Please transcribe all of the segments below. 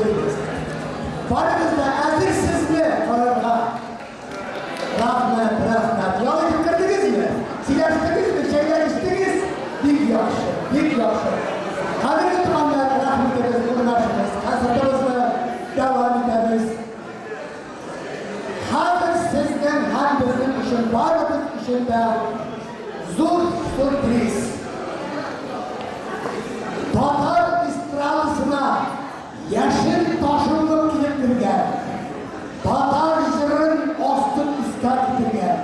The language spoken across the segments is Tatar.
башлыйбыз. Барыгыз да әзерсезме карарга? Рәхмәт, рәхмәт. Ял итеп кердегезме? Сөйләштегезме? Чәйләр эчтегез? Бик яхшы, бик яхшы. Кадерле туганнар, рәхим итегез, урнашыгыз. Концертыбызны дәвам итәбез. Хәзер сезнең һәм безнең өчен, барыбыз өчен дә зур сюрприз. Татар эстрадасына яшел ташын булып килеп кергән, татар җырын астын өскә китергән,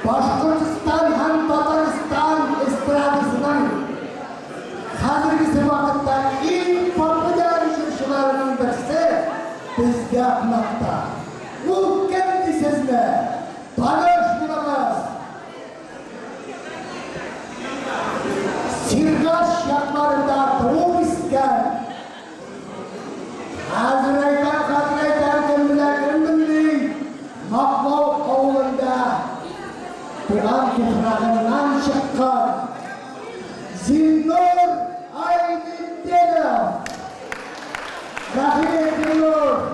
Башкортстан һәм Татарстан эстрадасының хәзергесе вакытта иң популяр җырчыларының берсе бездә кунакта. Ул кем дисезме? Таныш булыгыз! Сиргач якларында туып үскән. Хәзер әйтәм, хәзер әйтәм, кем белә, кем белми, Маклау авылында туган туфрагыннан чыккан Зиннур Айнетдинов. Рәхим ит, Зиннур!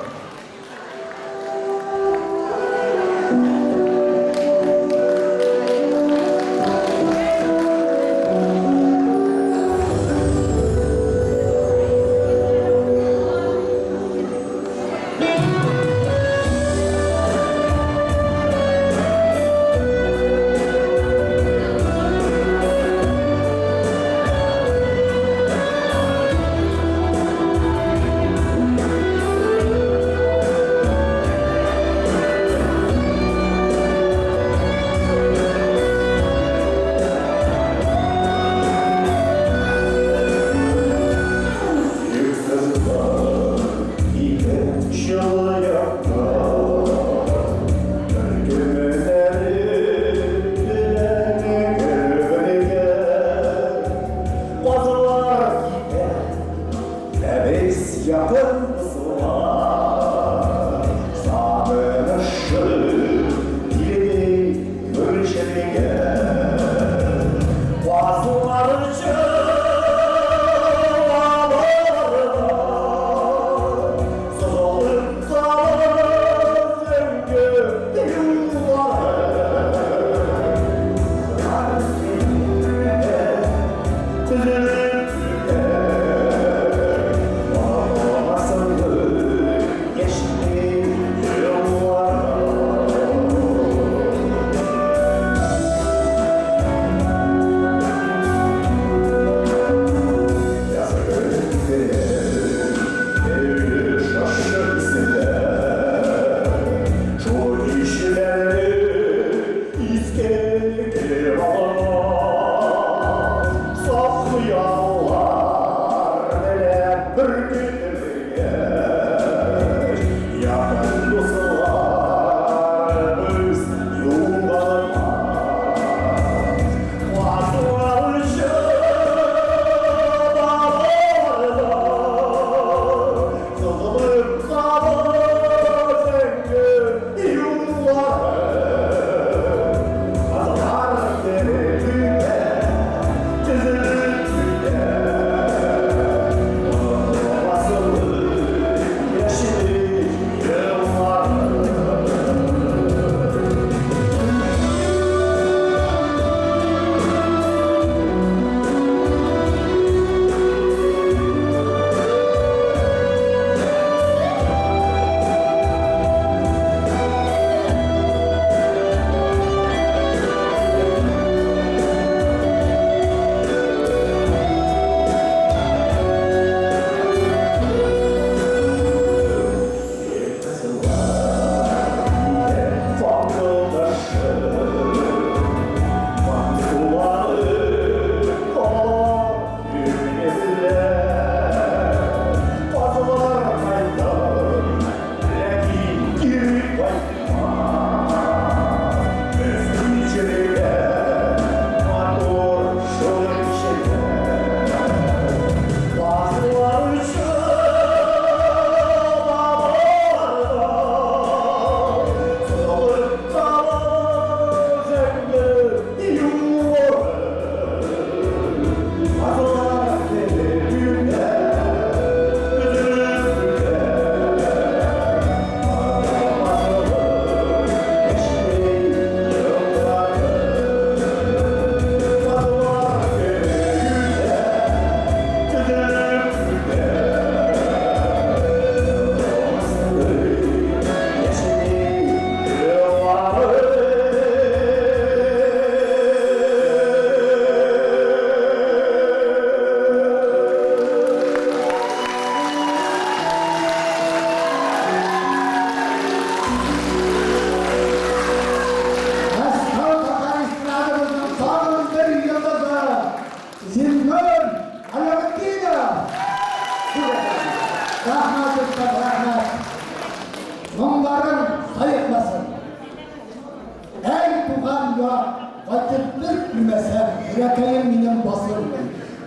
көйләмәсәм, йөрәкәем минем басылмый.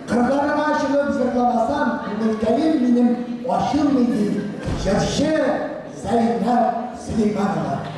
Кырларыңа чыгып җырламасам, күңелкәем минем ачылмый, ди җырчы Зәйнәб Сөләйманова.